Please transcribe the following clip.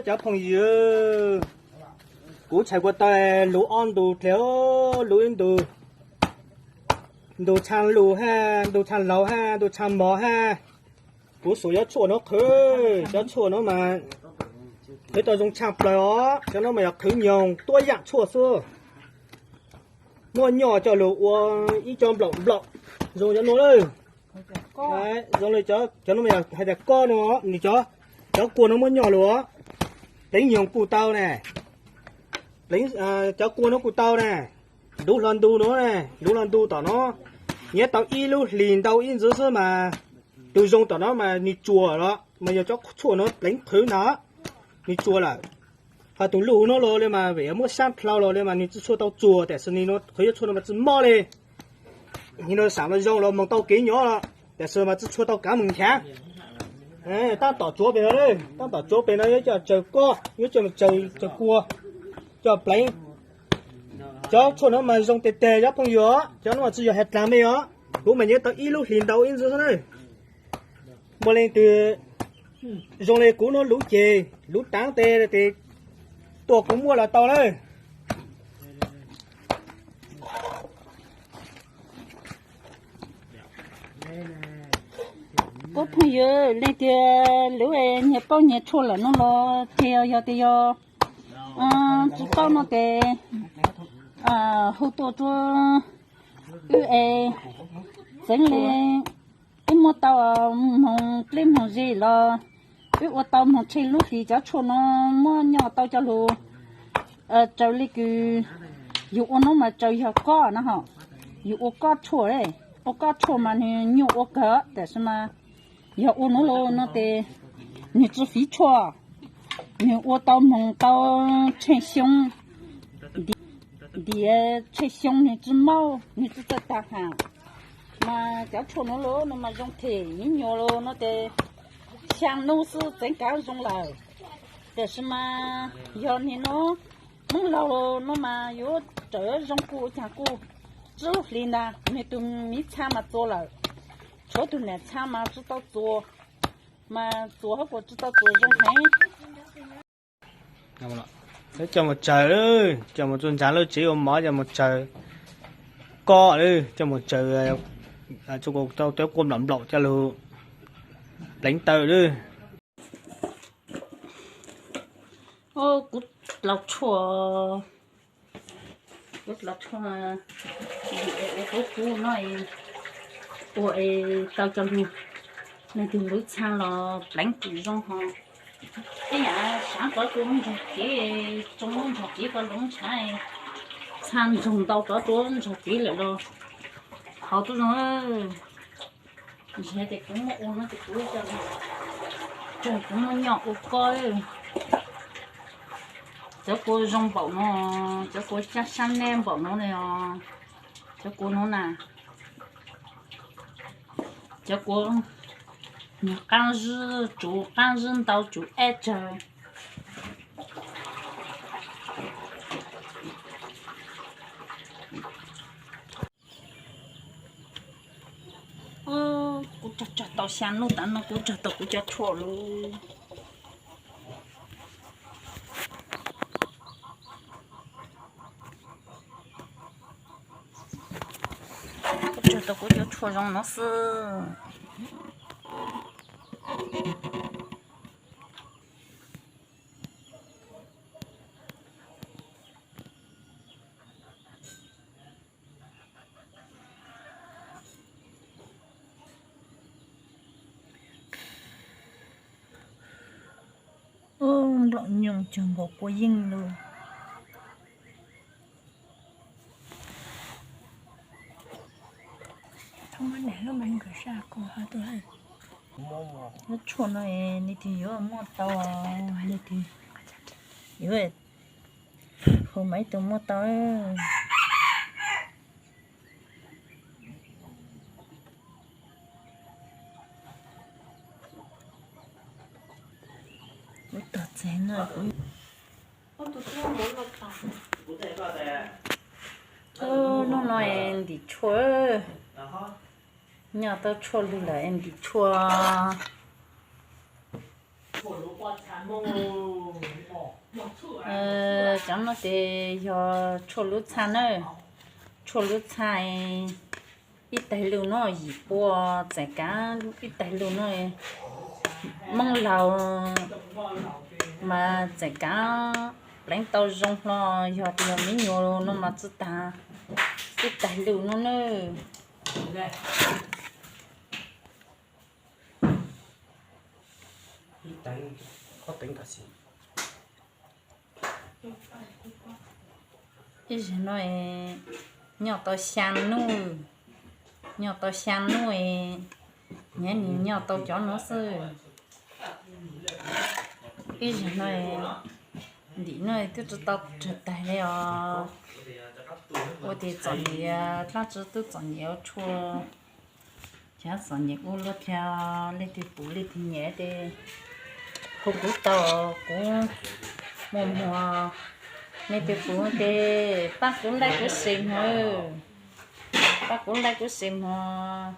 Cov phooj ywg, kuv tshais kua taw lub ob ntu dlej, lub ib ntu, ntu tshaj lus hab, ntu tshaj laug hab, ntu tshaj mov hab. Kuv xuas cov tshuaj no qhwv, cov tshuaj no mas qhwv tau zoo tshaj plaws os. Cov no mas yog qhwv nyoog tuab yaam tshuaj xwb. Muaj nyoj coj lug ua ib co nplaum nplaum zoo cov no lawm. Zoo li cov no mas yog hais tias kob no, nws cov, cov kua no muaj nyoj lug os. Pleev nyoog kuj tau ne, pleev, cov kua no kuj tau ne. Ntuv hlo ntu no ne, ntuv hlo ntu tom no, nyob tau ib lub hlis ntau ib ntsis xwb mas tus zoo tom no mas nws tsuas los mas yog cov tshuaj no pleev qhwv ntag, nws tsuas lawm. Ho tus luj no los li mas vim muab sab dlhau los li mas nws tsi tshua tau tsuas, tam sis nws no qhwv cov tshuaj no mas tsi mob li. Nws no sam los zoo los moog tau kev nyob los, tam sis mas tsi tshua tau kav moog nchav. Tab tom tsuav pem no, tab tom tsuav pem no yuav coj tsaws kob, yuav coj tsaws, tsaws kua, coj pleev. Cov tshuaj no mas zoo teg teg cov phooj ywg os, cov no mas tsi yog has dlag me os. Kuv mas nyob tau ib lub hlis ntau ib ntsis xwb na. Muaj leej twg zoo li kuv no luv ceg luv taav tes, tes tuaj kuv muab los tau lawm. Kuv phooj ywg leej twg luv nyias paub nyias tshuaj lawm no los ces yog tias yog tsi paub no ces hu tuaj rua wb es txeev li wb muab tau moog dleb moog ze los wb ua tau moog tsheej lub hlis cov tshuaj no muab nyoj tau coj lug. Raws li kws yug ua nuav mas raws yog kob na ho, yug ua kob tshuaj, ua kob tshuaj mas nwg nyuaj ua kawg, tam sis mas yog ua nuav los no tes nwg tsi fiv tshuaj, nwg ua tau moog tau tsheej xyoo, ntiav tsheej xyoo nwg tsi maub, nwg tsi txawj tag has. Mas cov tshuaj nuav los no mas zoo them, nyuaj los no tes xyaa nub xwb txeev kav zoo lawm. Tam sis mas yog nwg nuav Hmoob laug los no mas yuav rawm zoo kuj ua caag kuj tsib lub hlis ntag, nwg tug miv txha mas txua lawm, tshuav tug nam txha mas tsi tau txua, mas txua hab kuas tsi tau txua zoo heev. Coj mus tsaws, coj mus txug ntsa lub tsev ua mov coj mus tsaws kob, coj mus tsaws, tau cov kua nplaum nplaum coj lug pleev taw lawm. Kuv dlaus tshuaj, kuv dlaus tshuaj, ua kub kub no, ua es tau cov lug, leej twg lub txha los pleev kuj zoo ho. Ib yam sab rov rua lub ntsag kev, tsoo lub ntsag kev rua lub ntshav, txha ntsoog ntau rov rua lub ntsag kev lawm los haus tub zoo. Ntshe tes kuv muab ua no tes kuv, kuv muab nyoj ua kob. Cov kua zoo npaum no, cov kua caj sab neb npaum no ne os. Cov kua nuav na, cov kua nyuag qaab zib, tsuv qaab zib ntau tsuv eb tsawg. Kuv raug raug tau xya nub tas no kuv raug tau kuv cov tshuaj lawm. Kuv raug tau kuv cov tshuaj zoo no xwb. Ub, nplaum nyoog cuag nkaus kua yeej lug. Lub tshuaj no leej twg yuav muaj tau, leej twg yuav hu mas ib tug muaj tau. Kuv tog txeg no kuv, hnub no es ntim tshuaj, nyob tau tshuaj lug lawm es ntim tshuaj. Cov no ces yog tshuaj lub txha na, tshuaj lub txha, ib tais lus no yim pua, txais kav ib tais lus no, Moob Laus mas txais kav pleev tau zoo hlo, yog tias yog me nyuam no mas txwj tag, txwj tais lus no na. Ib zaug no nyoj tau xya hnub, nyoj tau xya hnub, nyias nws nyoj tau cov no xwb. Ib zaug no ntim no twb tsis tau tsawg tag li os. Ua tias txom nyem, dlaab tsi twb txom nyem ua tshua, xyov txom nyem ua luaj thiab. Leej twg pum leej twg nyiam ces hu kuv tau, kuv muaj muag. Leej twg pum ces pab kuv like kuv share mog, pab kuv like kuv share mog.